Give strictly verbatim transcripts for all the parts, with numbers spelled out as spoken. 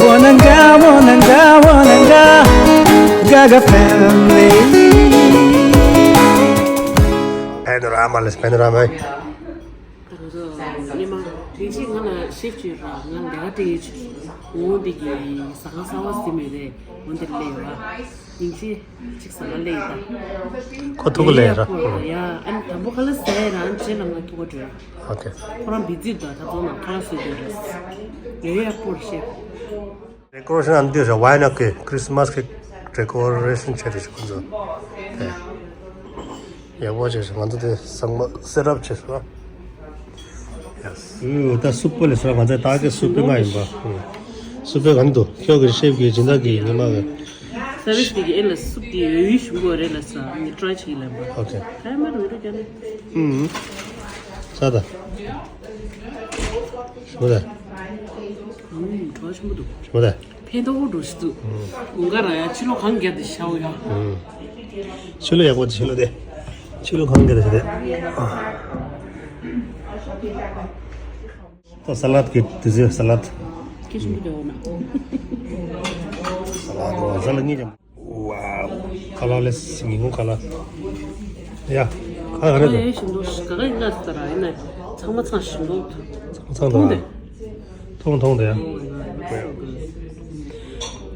Wananga, wananga, wananga, Gaga family. Panorama, let's panorama. ཉི་མ་དེ་ཅིག་ང་ལ་ཤེབ་བྱོས་ར། ང་ལས་ཀ་སྤྲད་ཡོད་ཆུ། འོ་འདི་གི་ཟ་ཁང་གསར་བ་ཟི་མེད་རེད། འོ་འདིར་སླེབས་ཡོད་ར། ཉིན་ཤས་ཅིག་ཟ་ཁང་སླེབས་ཡིན་ད། ཁོ་ཐུག་གི་ལས་ར། ཡ་ཨ་ནི་དང་པོ་ཁ་ལག་ཟས་ར། ཨ་ནི་རྗེས་ལ་ང་ཐུག་ག་འགྲོ། ཨོ་ཁེ། ཁོ་རང་བི་ཛི་འདུག་ད་ཚོ་ནང་ཁ་ལག་ཟས་འདུག་ར། ཡོད་ཡ་པོར་ཤེབ། ཌེ་ཀོ་རེ་ཤན་ཨ་འདི་ཤ་ཝའི་ནག་གི་ཁྲིས་མས་གི་ཌེ་ཀོ་རེ་ཤན་བྱས་ཏེ་ཤ་ཁོ་ཚོ་དེ་ཡག་པོ་བྱས་ཤ། ང་ཚོ་དེ་ཚང་མ་སེ་ཊབ་བྱས་ཤ། ཡེས། ཨུ་ད་སུབ་པོ་ལས་སོ། ང་ཚོ་ད་གི་སུབ་པོ་ང་ཡིན་པ། ཨུ། སུབ་པོ་ག་ནི་འདུག་ཁྱོད་ཀྱི་ཤེབ་ཀྱི་སྦྱིན་བདག་གི་ཉི་མ་གི། སར་བིས་དེ་གི་ཨེ་ལ་སུབ་དེ་ཡོད་ཡོད་ཞུ་གོ་རེད་ལ་ས་ངས་ཊ་རའི་བྱེད་ལ་ཡིན་པ། ཨོ་ཁེ། ད་མ་རུ་རུ་ཀྱ་ནི། ཨུ། ས་ད། ཞུ་ད། ཨུ་གྲོགས་ཆེན་པོ་འདུག་ཞུ་ད། ཕན་ཐོགས་འགྲོ་ཞིག་འདུག་དགུན་ཁ་ར་ཡ་ཕྱི་ལོགས་གངས་རྒྱབ་དེ་ཤའོ་ཡ། ཕྱི་ལོགས་ཡག་པོ་ཕྱི་ལོགས་དེ། ཕྱི་ལོགས་གངས་རྒྱབ་དེ་ཤ་དེ། ད་ས་ལད་གི་དེ་ཟེར་ས་ལད། ཀི་ཤིན་ཏུ་དེ་འོ་ན། ས་ལད་འོ་ས་ལད་གཉིས་ཀྱང་། ཝའོ། ཁ་ལག་ལས་ཉིན་གུང་ཁ་ལག་ཡ། ཁ་ལག་རེད་དོ། ཡ་ཞིམ་འདུག་ག་ག་ཡིན་ན་ས་ར་ཡིན་ན་ཚང་མ་ཚང་ཞིམ་འདུག་ཚང་ཚང་འདུག་ཐུང་ཐུང་དེ།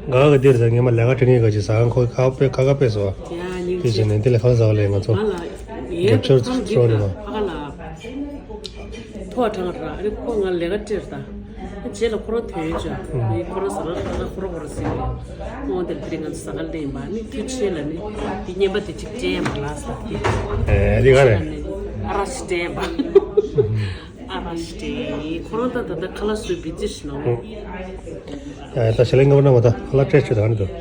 ག་ག་འདིར་ཟ་ངས་མ་ལས་ཀ་དྲི་ངེས་ག་ཅི་ཟ་ཁང་ཁོ་ཁ་པེ་ཁ་ཁ་པེ་སོ། དེ་བྱས་ནས་འདི་ལས་ཁ་ལག་ཟ་བ་ལས་ང་ཚོ། རྒྱབ་སྐྱོར་སྤྲོ་ནི་མ། ཐོག་དྲངས་ར་ཨ་ནི་ཁོ་ང་ལས་ཀ་སྤྲད་ར་ད། རྗེས་ལ་ཁོ་རང་ཐོན་ཡོད་ཅག་ཨ་ནི་ཁོ་རང་ཟ་ཁང་ཁ་ཁ་ཁོ་རང་ཁོ་རང་ཟིན་པས། ཨོ་དེར་དེ་རིང་ང་ཚོ་ཟ་ཁང་ལེན་པ་ནི་དུས་ཆེན་ལ་ནི་དེ་བརྙན་པ་དེ་གཅིག་སྤྲད་མ་ལགས་ས་དེ། ཨེ་དེ་ག་རེད། ཨ་ར་ཤི་སྤྲད་པ། ཨ་ར་ཤི་སྤྲད་ཁོ་རང་ད་ད་ད་ཁ་ལག་བཟོས་བི་ཛི་ཞིག་ནང་། ཨེ་ད་ཞལ་ལག་ངོ་ན་མ་ད་ཁ་ལག་སྤྲད་ཆོད་ད་ནི་འདུག་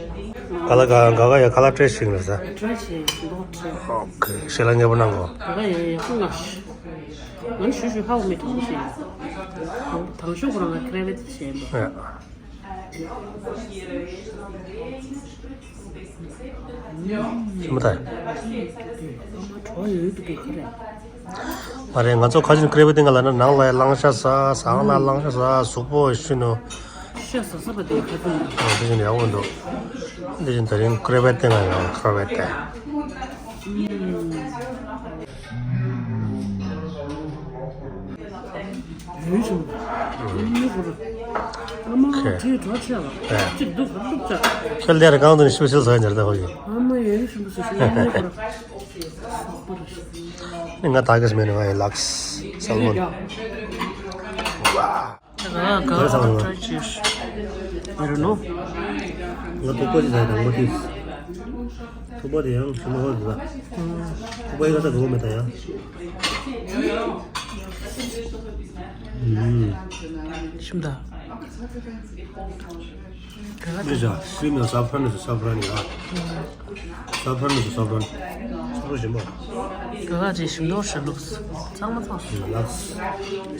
ག་ལ་ག་ག་ག་ཡ་ཁ་ལག་སྤྲད་ཞིག་ལ་ས། སྤྲད་ཞིག་འདུག་སྤྲད། ཨོ་ཁེ་ཞལ་ལག་ངོ་ན་གོ། ག་ག་ཡ་ཡ་ཁོ་ང་ཤི། ང་ནི་ཞུ་ཞུ་ཧ་གོ་མེད་དྲང་པོ་བཤད། དང་ཤོག་ཁོ་རང་ང་ཁེ་རེ་བེད་བཤད་མ། ཡ། ཞིམ་པོ་ཐལ། ཨ་མ་གྲོགས་ཡོད་དུ་གི་ཁ་རེད། མ་རེད་ང་ཚོ་ཁ་ཆེན་ཀི་རེ་བེད་ཏིང་ལ་ན་ནང་ལ་ཡ་གླང་ཤ་ཟ་ཟ་ཁང་ལ་གླང་ཤ་ཟ་གཟུགས་པོ་ཤི་ནོ། ཤ་ཟ་ས་པ་དེ་ཁ་ཐུག་ཨ་དེ་བཞིན་ཡག་པོ་འདུག་དེ་བཞིན་དེ་རིང་ཀི་རེ་བེད་ཏིང་ལ་ཡང་ཁ་བེད་ཏེ། ཡོད་བཞིན་པ། ཡོད་ཁོ་ར། ཨ་མ་ཁེ། དེའི་གྲོགས་ཆེ་བ། ཨེ། གཅིག་སྡུག་ག་སྡུག་ཅག་ཁྱོད་ལས་ར་གང་དུ་ནི་ཤུ་སིལ་ཟ་ཉར་ད་ཧོ་ཡི། ཨ་མ་ཡོད་བཞིན་པ་སུ་ཞིག་ཡོད་ཁོ་ར། ནི་ང་ད་གེས་མེད་ནི་ང་ཡི་ལགས་སལ་མོན། ཝ། ག་ག་ག་ས་ལ་ཊ་རའི་བྱེད་ཡོད་རེད་ནོ། ང་ཐུག་པ་ཅི་ཟ་དང་པོ་དེ། ཐུག་པ་དེ་ཡང་ཞུ་མ་ཧོ་ཟ། ཐུག་པ་ཡི་ག་ས་གོ་མེད་ད་ཡང་། ཤིམ་ད། ག་ག་ནི་ཟ་ཤིམ་ན་ས་ཕ་ནི་ཟ་ས་ཕ་ནི་ཡ། ས་ཕ་ནི་ཟ་ས་ཕ་ནི་ས་ཕ་ཞིམ་པོ། ག་ག་ཅིག་ཞིམ་མདོག་ཞིག་ལུགས་ཚང་མ་ཚང་སོང་། ལགས།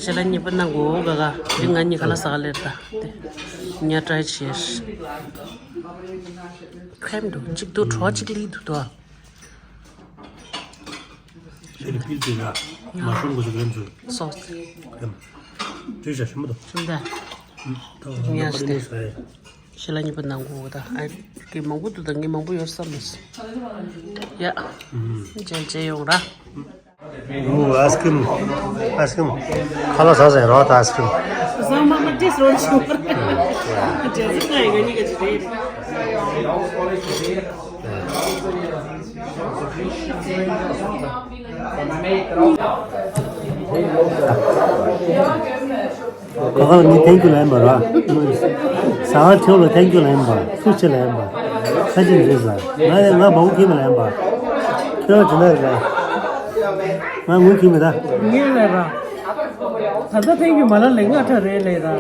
ཞལ་ལག་གཉིས་པ་གནང་གོ་ག་ག་དེ་ང་གཉིས་ཁ་ལག་ཟ་ག་ལེར་ད་དེ་ཉ་ཏྲའི་ཆེར། ཁྲེམ་འདུག་གཅིག་ཏུ་གྲོགས་གཅིག་ལི་འདུག་ཏོ། ཤེས་ནི་ཕིལ་ཏེ་ན་མ་ཤོང་གོ་ཞིག་རེམ་ཚུ། སོ། ཁྲེམ། དུས་བྱ་ཞིམ་པོ་འདུག་ཤིམ་ད། ད་ང་ཉ་པ་ནི་ཟ་ཡ། ཞལ་ལག་གཉིས་པ་གནང་གོ་ད་ཨ་ཀི་མང་པོ་འདུག་ད་ངས་མང་པོ་ཡོད་བསམ་མི་སྲིད། ཡ། མཇལ་མཇལ་ཡོང་ར། ཨུ་ཨའི་སི་ཀྲིམ། ཨའི་སི་ཀྲིམ། ཁ་ལག་ཟ་ཟེར་རོ་ད་ཨའི་སི་ཀྲིམ། ཟ་མ་མ་ཏིས་རོ་ཆུ། རྒྱ་ཟི་ཁ་ཡི་ག་ནི་ག་ཅི་རེད། ག་ག་ལ་ངས་ཐེང་ཀྱུ་ལབ་ཡིན་པ་ར། ཟ་ཁང་ཁྱོད་ལ་ཐེང་ཀྱུ་ལབ་ཡིན་པ། ཐུགས་རྗེ་ཆེ་ལབ་ཡིན་པ། ཁ་ཆེ་རེད་ཟ། ང་ཡང་ང་བ་བུ་ཁྱིམ་ལབ་ཡིན་པ། ཁྱོད་ལ་དྲི་ན་རེད་ཟ། ང་ངུ་ཁྱིམ་མི་ད། ངས་ལབ་ར། ད་ལྟ་ཐེང་ཀྱུ་མ་ལ་ལས་ང་ཁྲ་རེད་ལས་ར།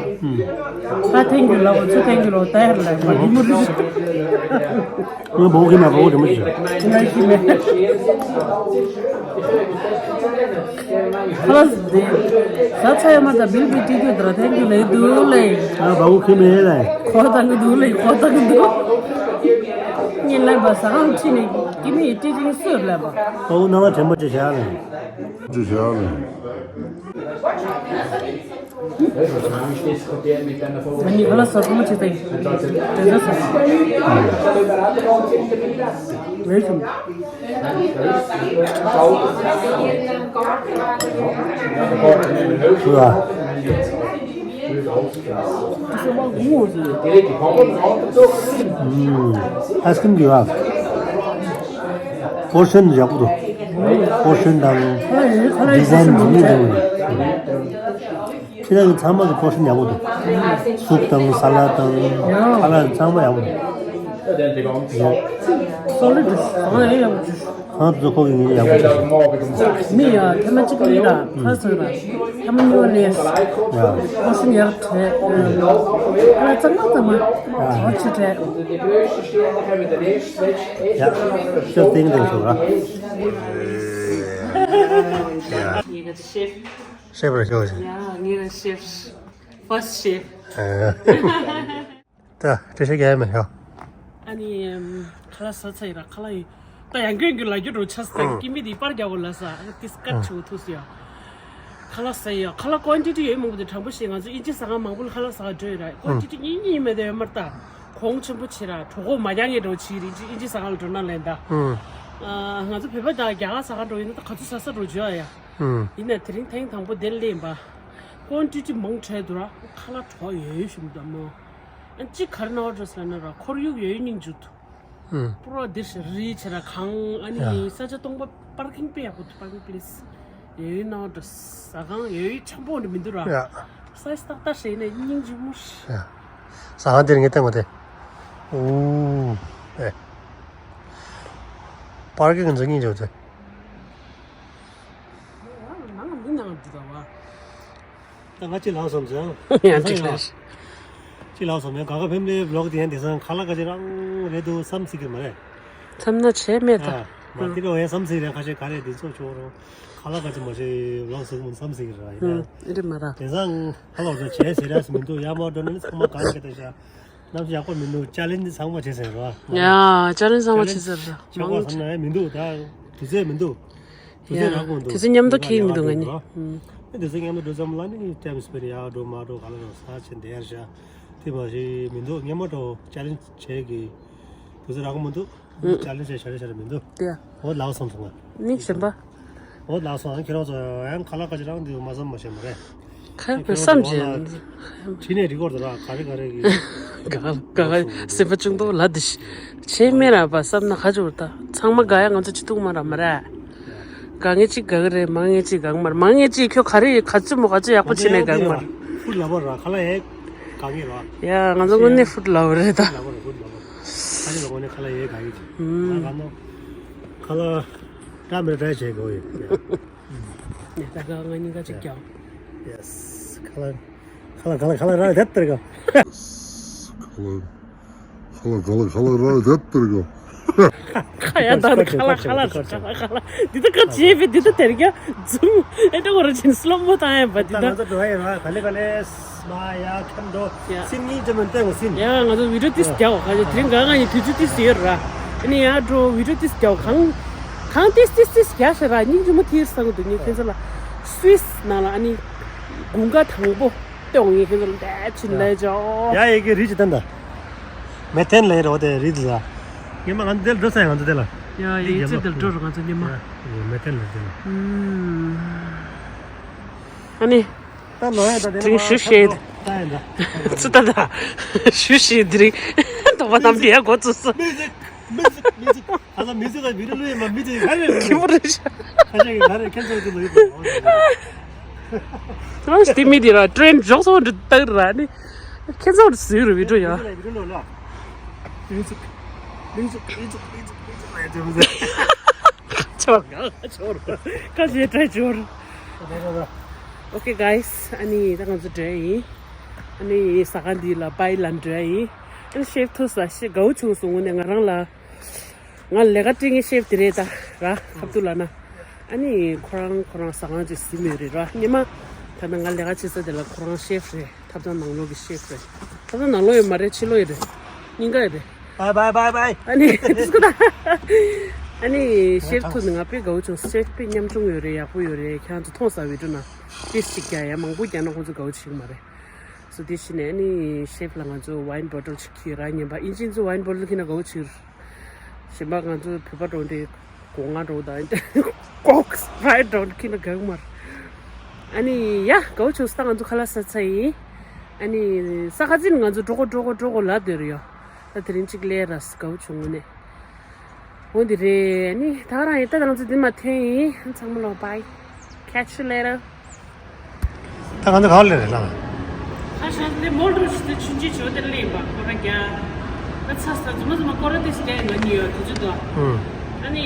ད་ཐེང་ཀྱུ་ལབ་པ་ཚུ་ཐེང་ཀྱུ་ལོ་ད་ཡར་ལབ་པ་ཡིན་མོ་རེད། ང་བོ་གི་མ་བོ་དེ་མོ་ཞིག་ང་ཞིག་མེད། ཁ་ལག་དེ་ཟ་ཚ་ཡ་མ་ད་བིལ་བི་ཏི་ཀྱོ་དར་ཐེང་ཀྱུ་ལེ་དུ་ལེ། ང་བོ་གི་མེད་ལེ། ཁོ་ད་གི་དུ་ལེ་ཁོ་ད་གི་དུ། ཉིན་ལེ་བ་ཟ་ཁང་ཁྲི་ནས་ཀི་མི་ཡི་ཏི་ཅིང་སུ་ལེ་བ། བོ་ནང་ལ་དྲན་པ་ཅི་བྱ་ལེ། ཅི་བྱ་ལེ། ཨ་ནི་ཁ་ལག་ཟ་ཚང་མ་བྱེད་ཚར་ཡིན། དྲན་ཚར་སོང་། ལེགས་བྱུང་། ལ། ཨའི་སི་ཀྲིམ་གྱི་བ། པོར་ཤན་ཡག་པོ་འདུག་པོར་ཤན་དང་ཌི་ཛའིན་མི་འདུག་ཁྱེད་རང་གི་ཚང་མ་གི་པོར་ཤན་ཡག་པོ་འདུག་སུབ་དང་ས་ལ་དང་ཁ་ལག་ཚང་མ་ཡག་པོ་འདུག་སོ་ལིཌ་འདུག་ཨ་ཡག་པོ་འདུག་ཁང་དུ་ཁོ་གི་ངའི་ཡག་པོ་ཆགས་སོང་། མི་ཡ་ཐེངས་མ་གཅིག་གཉིས་ར་ཁ་སོས་ར་ཐེངས་མ་གཉིས་པ་ལས་ཡ་ཨོ་ཤིན་ཡར་བྲལ་ཨ་གཙང་མ་གཙང་མ་ཨོ་ཆི་བྲལ། ཡ་ཤོ་ཏིང་དེ་ཤོ་ར་ཡ་ངེད་ཀྱི་ཤེབ་ཤེབ་ར་ཤོ་ཞིག་ཡ་ངེད་ཀྱི་ཤེབ་ཕར་སི་ཤེབ། ད་བཀྲ་ཤིས་རྒྱལ་མེད་ཡོ། ཨ་ནི་ཁ་ལག་ཟ་ཚར་ཡིན་ར་ཁ་ལག་ཡིན། ད་ཡང་སྐྱོན་གྱི་ལ་རྒྱུ་འགྲོ་ཆ་ས་ཀིམ་པི་དེ་པར་རྒྱག་གོ་ལ་ས་ཏིས་ཀར་ཆུ་ཐུ་སི་ཡོ། ཁ་ལག་ཟ་ཡོ་ཁ་ལག་ཀོན་ཊི་ཊི་ཡོད་མང་པོ་དེ་དྲང་པོ་བཤད་ང་ཚོ་ཨིན་ཇི་ཟ་ཁང་མང་པོ་ལ་ཁ་ལག་ཟ་ག་འགྲོ་ཡོད་ར་ཀོན་ཊི་ཊི་གཉིས་གཉིས་མེད་དེ་ཡོད་མ་རེད་ད། གོང་ཆེན་པོ་བྱེད་ར་གྲོད་ཁོག་མ་རྒྱག་ངེས་འགྲོ་བྱེད་རེད་ཨིན་ཇི་ཟ་ཁང་ལ་འགྲོ་ན་ལན་ད། ང་ཚོ་བོད་པ་དང་རྒྱ་གར་ཟ་ཁང་འགྲོ་ཡིན་ན་ད་ག་ཚོད་ཟ་ས་འགྲོ་བྱོས་ཨ་ཡ། ཡིན་ན་དེ་རིང་ཐེངས་དང་པོ་དེ་ལ་ཡིན་པ། ཀོན་ཊི་ཊི་མང་དྲགས་འདུག་ར་ཁ་ལག་དྲོ་ཡོད་ཤུམ་དང་མོ། ཨ་གཅིག་ག་རེ་ནོར་འགྲོ་ཟེར་ན་ར་ཁོར་ཡུག་ཡོད་སྙིང་རྗེ་འདུག་པུ་རོ་འདིར་རི་བྱེད་ར་གང་ཨ་ནི་ས་ཆ་སྟོང་པ་པར་ཀིང་དཔེ་ཡག་པོ་འདུག་པར་ཀིང་པི་ལེ་སི་ཡོད་ནོར་འགྲོ་ཟ་ཁང་ཡོད་འཆམ་པོ་འདྲ་མི་འདུག་ར་ཡ། སའི་ཛི་ཏག་ཏག་ཞིག་ཡིན་ན་སྙིང་རྗེ་མོ་ཞིག་ཡ། ཟ་ཁང་འདིར་ངས་བསྟན་པ་དེ། ཨུ། ཨེ། པར་ཀིང་འཛིན་སྙིང་རྗེ་པོ་དེ། ནང་མི་ནང་འདི་ལ་བ། ད་ང་ཅི་ལབ་སོང་ཟེར། ཡང་ཅི་ལབ། ཅི་ལབ་སོང་ཡང་ག་ག་ཕེམ་ལི་བི་ལོག་དེ་ཡང་དེང་སང་ཁ་ལག་ག་ཅི་རང་རེད་འདུག་བསམ་སྲིད་ཀྱི་མ་རེད། བསམ་ན་བྱས་མེད་ད། ཨ་མ་དེ་རོ་ཡང་བསམ་སྲིད་རེད་ཁ་ཤས་ག་རེ་འདི་ཚོ་ཆོག་རོ། ཁ་ལག་ག་ཅི་མ་བྱས་བི་ལོག་ཟེར་གི་མིན་བསམ་སྲིད་ཀྱི་རེད་ཡ། ཨེ་རེད་མ་ར། དེང་སང་ཁ་ལག་ཚོ་བྱས་ཟེར་ཡ་མི་འདུག་ཡ་མ་འགྲོ་ན་ནི་ཚང་མ་གང་གི་ད་ཤ། གནམ་གཤིས་ཡག་པོ་མི་འདུག་ཅ་ལེན་ཇི་ཚང་མ་བྱེད་ཟེར་རོ། ཡ་ཅ་ལེན་ཚང་མ་བྱེད་ཟེར་རོ། ཆོག་གོ་བསམ་ན་ཡ་མི་འདུག་ད་དུས་ཚོད་མི་འདུག་དུས་ཚོད་ཡ་རག་གོ་འདུག་དུས་ཚོད་མཉམ་དུ་འཁེལ་མི་འདུག་ང་ནི། ཨུམ། དུས་ཚོད་མཉམ་དུ་འགྲོ་ཙམ་ལ་ནི་ཊེམ་སི་པེན་ཡག་འགྲོ་མ་འགྲོ་ག་ལ་རོ་ས་ཆེན་དེ་ཡར་བཞག་དེ་མ་ཞིག་མི་འདུག་སྔོན་མ་འགྲོ་ཅ་ལེན་བྱེད་ཀྱི་དུས་ཚོད་རག་གོ་མི་འདུག་ཨུམ། ཅ་ལེན་བྱེད་ཤ་རེ་ཤ་རེ་མི་འདུག་དེ་ཡ། འོ་ལགས་སོང་སོང་ང་། ནི་གཞན་པ། འོ་ལགས་སོང་ཨ་ཁྱེད་རང་ཚོ་ཡང་ཁ་ལག་ག་ཅི་རང་འདི་མ་བསམ་མ་ཤེས་མ་རེད། ཁ་བསམ་བྱས། བྲིས་ནས་རི་ཀོར་དུ་ར་ག་རེ་ག་རེ་གི། ག་ག་ག་སེམས་པ་ཅུང་དོག་ལ་དི་ཤི། བྱས་མེད་ར་པ་བསམ་ན་ཧ་ཅོར་ད་ཚང་མ་དགའ་ཡ་ང་ཚོ་ཅི་ཐུག་མ་ར་མ་ར། དགའ་ངེས་ཅིག་དགའ་གི་རེད་མ་ངེས་ཅིག་དགའ་གི་མ་ར་མ་ངེས་ཅིག་ཁྱོད་ག་རེ་ག་ཚོད་མོ་ག་ཚོད་ཡག་པོ་བྱས་ནས་དགའ་གི་མ་ར། ཧྥུཌ་ལ་བར་ར་ཁ་ལག་ཡས་ག་གི་ར། ཡ་ང་ཚོ་དངོས་གནས་ཧྥུཌ་ལ་བར་རེད་ད། ཧྥུཌ་ལ་བར་ཧྥུཌ་ལ་བར། ཁ་ལག་དངོས་གནས་ཁ་ལག་ཡས་ག་གི་ཅིག་ཧུམ། ང་ག་ནོ། ཁ་ལག་ཀྲ་མེ་ར་ཀྲའི་བྱེད་དགོས་ཡོད། ནས་ད་ག་ང་གཉིས་ཀ་གཅིག་ཀྱང་། Yes ཁ་ལག་ཁ་ལག་ཁ་ལག་ཁ་ལག་ར་དེ་ལྟར་ག་ཁ་ལག་ཁ་ལག་ཁ་ལག་ཁ་ལག་ར་དེ་ལྟར་ག་ཁ་ཡ་ད་ཁ་ལག་ཁ་ལག་ཁ་ལག་ཁ་ལག་འདི་ད་ག་བྱེད་པའི་འདི་ད་དེར་ག་ཛུམ་ཨེ་འདྲ་བོ་ར་ཅིན་སློ་མོ་བཏང་ཡ་པ་འདི་ད་ད། ང་ཚོ་འགྲོ་ཡ་ཡོད་ག་ལེ་ག་ལེ། མ་ཡ་ཁམ་འགྲོ། ཡ། སིན་ངིན་ཅི་མིན་ཏེ་ངོ་སིན། ཡ་ང་ཚོ་བི་ཌིའོ་ཏིས་རྒྱག་ག་ཅི་དེ་རིང་ག་ང་ཡི་དུས་ཚོད་ཏིས་ཡོད་ར། ཨ་ནི་ཡ་འགྲོ་བི་ཌིའོ་ཏིས་རྒྱག་གང་། གང་ཏིས་ཏིས་ཏིས་རྒྱག་ཤ་ར་སྙིང་རྗེ་མོ་ཐིར་སང་འདུག་ངས་ཁྱེད་ཚོ་ལ། སུད་སི་ནང་ལ་ཨ་ནི། དགུན་ཁ་དང་པོ། ཏེ་འོང་ངས་ཁྱེད་ཚོ་ལ་འདས་ཕྱིན་ལས་ཇོ། ཡ་ཡི་གེ་རི་ཅི་ཏན་ད། མེ་ཐན་ལས་རོ་དེ་རི་ལ། ངས་མ་ང་འདིར་འགྲོ་ས་ཡ་ང་ཚོ་དེ་ལ། ཡ་ཡི་ཚེ་འདིར་འགྲོ་རོ་ང་ཚོ་ཉི་མ། མེ་ཐན་ལས་དེ་ལ། ཨ་ནི། ད་ལོ་ཡ་ད་དེ་ནས་དེ་ཞུ་ཤེས། ད་ཡ་ད། ཙི་ད་ད། ཞུ་ཤེས་དེ་རིང་། དོ་པ་ནམ་དེ་ཡ་གོ་ཚུགས་སོ། མི་ཟིག་མི་ཟིག་ཨ་ད་མི་ཟིག་ད་བི་ཌིའོ་ལོ་ཡ་མ་མི་ཟིག་ཧ་རེ་ཁྱི་མོ་རེད་ཤག་ཁ་ཤས་ཀྱི་ཧ་རེ་ཁྱེད་ཚོ་གི་ལོ་ཡ་མ། རང་ཤི་མི་དེ་ར་ཊི་རེན་འཇོག་སོང་འདྲི་ཏག་ར་ནི། ཁྱེད་ཚོ་ར་ཟིག་ར་བི་ཌིའོ་ཡ། བི་ཌིའོ་ལོ་ལ། མི་ཟིག་མི་ཟིག་མི་ཟིག་མི་ཟིག་མི་ཟིག་ཆོར་ཆོར་ཁ་ཤས་ཏྲ་ཆོར། Okay guys ཨ་ནི་ད་ང་ཚོ་འགྲོ་ཡིན། ཨ་ནི་ཟ་ཁང་འདི་ལ་བྷའི་ལ་འགྲོ་ཡིན། ཨ་ནི་ཤེབ་ཐུག་ས་ཤེ་དགའ་བོ་བྱུང་སོང་ངོ་ནས་ང་རང་ལ། ང་ལས་ཀ་སྤྲད་མཁན་ཤེབ་དེ་རེད་ད་ར་ཁབ་ཏུ་ལ་ན། ཨ་ནི་ཁོ་རང་ཁོ་རང་ཟ་ཁང་ཅིག་ཟིན་མེད་རེད་ར་ཉི་མ། ད་ནི་ང་ལས་ཀ་བྱེད་ས་དེ་ལ་ཁོ་རང་ཤེབ་རེད། ཐབ་ཚང་ནང་ལོགས་ཀྱི་ཤེབ་རེད། ཐབ་ཚང་ནང་ལོགས་ཡོད་མ་རེད་ཕྱི་ལོགས་ཡོད་རེད། སྙིང་ག་ཡོད་རེད། Bye bye bye bye. ཨ་ནི་དུས་སྐུ་ད། ཨ་ནི་ཤེབ་ཐུག་ནི་ང་དཔེ་དགའ་བོ་བྱུང་། ཤེབ་དཔེ་ཉམ་ཆུང་ཡོད་རེད། ཡག་པོ་ཡོད་རེད། ཁྱེད་རང་ཚོ་མཐོང་ས་བི་ཌིའོ་ནང་ཏིས་ཅིག་རྒྱག་ཡ། མང་པོ་རྒྱག་ན་ཁོང་ཚོ་དགའ་བོ་བྱེད་ཀྱི་མ་རེད། སོ་དེ་བྱས་ནས་ཨ་ནི་ཤེབ་ལ་ང་ཚོ་ཝའིན་བོ་ཊལ་ཅིག་ཁྱེར་ར་ཉན་པ། ཨིན་ཇི་ཚོ་ཝའིན་བོ་ཊལ་ཁྱེར་ན་དགའ་བོ་བྱེད་ཀྱི་རེད། གཞན་པ་ང་ཚོ་བོད་པ་འགྲོ་འདི་སྒོ་ང་འགྲོ་དང་ཀོག་སི་པ་རའེ་ཊི་འགྲོ་ཁྱེར་ན་དགའ་གི་མ་རེད། ཨ་ནི་ཡ་དགའ་བོ་བྱུང་། ད་ང་ཚོ་ཁ་ལག་ཟ་ཚར་ཡིན། ཨ་ནི་ས་ཁ་ཚིག་ནས་ང་ཚོ་འགྲོ་གོ་འགྲོ་གོ་འགྲོ་གོ་ལབ་སྡོད་རེད་ཡ། ད་དེ་རིང་གཅིག་སླེབས་ར་དགའ་བོ་བྱུང་ངོ་ནས། འོ་འདི་རེད། ཨ་ནི་ད་ག་རང་ཡིན། ད་ང་ཚོ་འདི་མ་ཐོན་ཡིན། ཚང་མ་ལ་བྷའི། Catch you later. ད་ང་ཚོ་ག་པར་སླེབས་རེད་ལགས། ཁ་ཤས་དེ་མོལ་རོ་ཞིག་དེ་ཆུང་ཆུང་ཆོ་དེར་སླེབས་པ་ཁོ་ར་རྒྱ། ད་ཚ་ས་རྫུན་མ་རྫུན་མ་སྐོར་ར་དེ་སི་རྒྱ་ཡིན་ན་ཉོས་ཡོད་དུ་ཅི་དོ། ཨུམ། ཨ་ནི་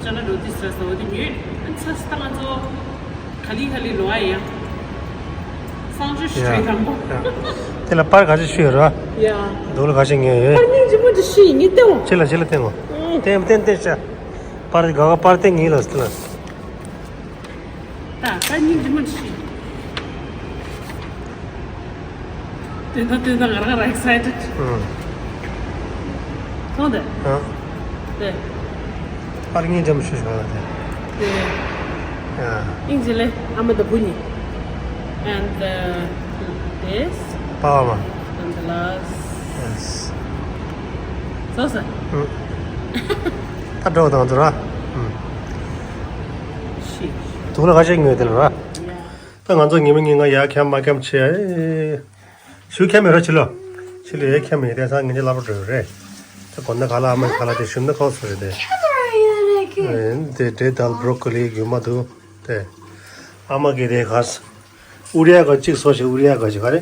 ཅ་ལག་འགྲོ་དེ་ས་ས་འོ་དེ་ཉོས། ཨ་ནི་ཚ་ས་ད་ང་ཚོ་ག་ལི་ག་ལི་ལོ་ཨ་ཡ། སང་ཆུ་ཤུ་ཡ་དང་པོ། ཡ། དེ་ལ་པར་ག་ཚོད་ཤུ་ཡོད་ར། ཡ། དུག་ལ་ག་ཚོད་ཉོས་ཡོད། པར་སྙིང་རྗེ་མོ་འདི་ཤི་ཡིན་ངེས་ལྟ་འོ། ཕྱི་ལ་ཕྱི་ལ་བསྟན་འོ། ཨུམ། བསྟན་བསྟན་བསྟན་ཤ། པར་ག་ག་པར་བསྟན་ངེས་ལ་སི་ལ། ད་ད་སྙིང་རྗེ་མོ་ཞིག་དེ་ད་དེ་ད་ང་རང་རང་ཨེག་སའི་ཊེཌ། ཨང་། མཐོང་དེ། ཨང་། དེ། པར་སྙིང་རྗེ་མོ་ཞིག་བྱུང་བ་དེ། དེ། ཨ། སྙིང་རྗེ་ལེ་ཨ་མ་དང་བུ་གཉིས། And uh, this. པ་བ་མ། And the last. Yes. So, so. ཨང་། ད་འགྲོ་དང་འདུག་ར། ཨང་། ཤི། དུག་ལ་ཁ་ཤས་ཉོས་དེ་ལ་ར། ཡ། ད་ང་ཚོ་ཉི་མ་ཉིན་གང་ཡར་འཁྱམ་མར་འཁྱམ་བྱེད། ཨེ། ཞུ་འཁྱམ་མེད་ར་ཕྱི་ལོགས། ཕྱི་ལོགས་ཡར་འཁྱམ་མེད་དེང་སང་ངེད་ཅག་སློབ་གྲྭ་འགྲོ་རེད། ད་དགོང་དག་ཁ་ལག་ཨ་མའི་ཁ་ལག་དེ་ཞིམ་ན་ཁོག་སོ་རེད་དེ། ཨེ། དེ་འབྲས་དང་བྷ་རོ་ཀོ་ལི་རྒྱུ་མ་འདུག་དེ། ཨ་མ་གིས་དེ་ག་ས། ཨུ་རི་ཡ་ག་གཅིག་བཟོ་ཞིག་ཨུ་རི་ཡ་ག་ཞིག་ག་རེ།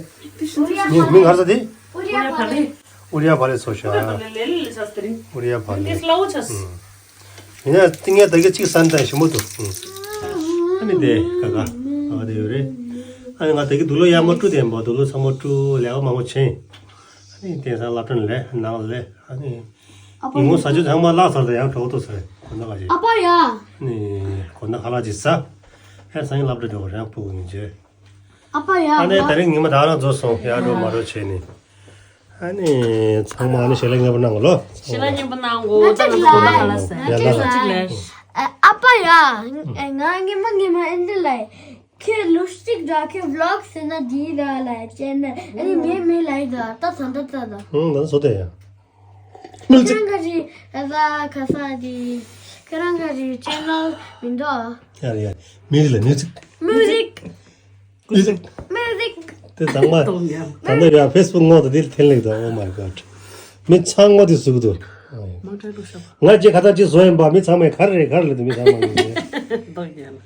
མིང་མིང་ག་རེ་ཟེར་དེ། ཨུ་རི་ཡ་བྷ་ལེ། ཨུ་རི་ཡ་བྷ་ལེ་བཟོ་ཞིག་ཨུ་རི་ཡ་བྷ་ལེ། ཨུ་རི་ཡ་བྷ་ལེ། ཨུམ། ཡིན་ན་ཏིང་ངེ་ད་གི་གཅིག་ཟ་ན་ད་ཞིམ་པོ་འདུག་ཨུམ། ཨ་ནི་དེ་ག་ག་ག་ག་དེ་ཡོད་རེད། ཨ་ནི་ང་ད་གི་དུག་ལོག་ཡར་མར་བཀྲུས་དེ་ཡིན་པ། དུག་ལོག་ཚང་མ་བཀྲུས་ལས་ཀ་མང་པོ་བྱས། ཨ་ནི་དེང་སང་སློབ་གྲྭ་ནས་ལས་ནང་ལས་ཨ་ནི། ཨ་ཕ་ཉིན་མོ་ཡ། ཟ་ཆུ་ཚང་མ་བརླག་ཚར་ད་ཡང་གྲོགས་ཏོ་ཟེར་གོ་ན་ག་ཞིག་ཨ་ཕ་ཡ། ཨ་ནི་གོ་ན་ཁ་ལག་ཅིག་ཟ། ཨ་སང་ཉིན་སློབ་གྲྭ་འགྲོ་རང་ཕྲུ་གུ་ཡིན་བྱས། ཨ་ཕ་ཡ། ཨ་ནི་ད་རིང་ཉི་མ་ད་རང་རྫོགས་སོང་། ཡར་འགྲོ་མར་འགྲོ་བྱས་ནས། ཨ་ནི་ཚང་མ་ཨ་ནི་ཞལ་ལག་མཉེས་པོ་གནང་གོ་ལོ། ཞལ་ལག་མཉེས་པོ་གནང་གོ། ང་ད་ཚོ་ཚོ་ལ་ཁ་ལག་ཟ། ཡ་ལ་ལ། ཅིག་ལས། ཨ་ཨ་ཕ་ཡ། ང་ཉི་མ་ཉི་མ་ཨེ་འདྲ་ལ། ཁྱེད་ལུས་སྟེགས་འདྲ། ཁྱེད་བི་ལོག་ཟེར་ན་འདི་འདྲ་ལ་བྱས་ན་ཨ་ནི་མེད་མེད་ལ་ཡི་འདྲ། ད་ད་ད་ད་ད། ཧུང་ད་བཟོ་དེ་ཡ། མིའུ་ཟིག་ཁྱེད་རང་ག་རེ་ཨ་ཟ་ཁ་ས་དེ། ཁྱེད་རང་ག་རེ་ཆེ་ནལ་མི་འདུག་ཡ་རེད་ཡ། མིའུ་ཟིག་ལ་མིའུ་ཟིག་མིའུ་ཟིག་མིའུ་ཟིག་མིའུ་ཟིག་དེ་དང་མ། ད་ནི་ཡ་ཕེ་སི་བུག་ངོ་ད་དེ་འཐེན་ལེགས་ད། Oh my God. མི་ཚང་མ་དེ་ཟུག་འདུག་མང་དྲགས་འགྲོ་ཤག་ང་རྗེས་ཁ་ཐག་ཅིག་བཟོ་ཡིན་པ། མི་ཚང་མས་ག་རེ་རེད་ག་རེ་རེད་དུ་མི་ཚང་མ་ཡིན།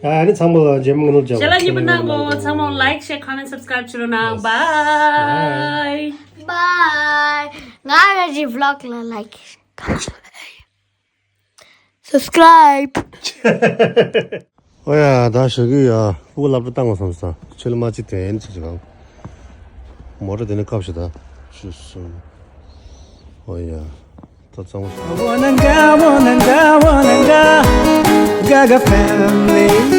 ཨ་ནི་ཚང་མ་ལ་རྗེས་མ་ངོ་ནོར་བྱ། ཞལ་ལག་མཉེས་པོ་གནང་གོ། ཚང་མ་like, share, comment, subscribe བྱེད་རོགས་གནང་། Bye. Bye. ང་ར་ཇི་བི་ལོག་ལ་like, comment, subscribe. ཨོ་ཡ། ད་ཞོགས་ཀས་ཡ་སྤུ་གུ་སློབ་གྲྭ་བཏང་བ་སོང་ཙང་ཕྱི་ལ་མ་ཅིག་དེ་ནི་ཅི་ཅི་གང་། མོ་ཊ་དེ་ནི་བཀབ་ཤི་ད་ཤི་སོང་། ཨོ་ཡ། ད་གཙང་བོ། I wanna go, wanna go, wanna go. Gaga family.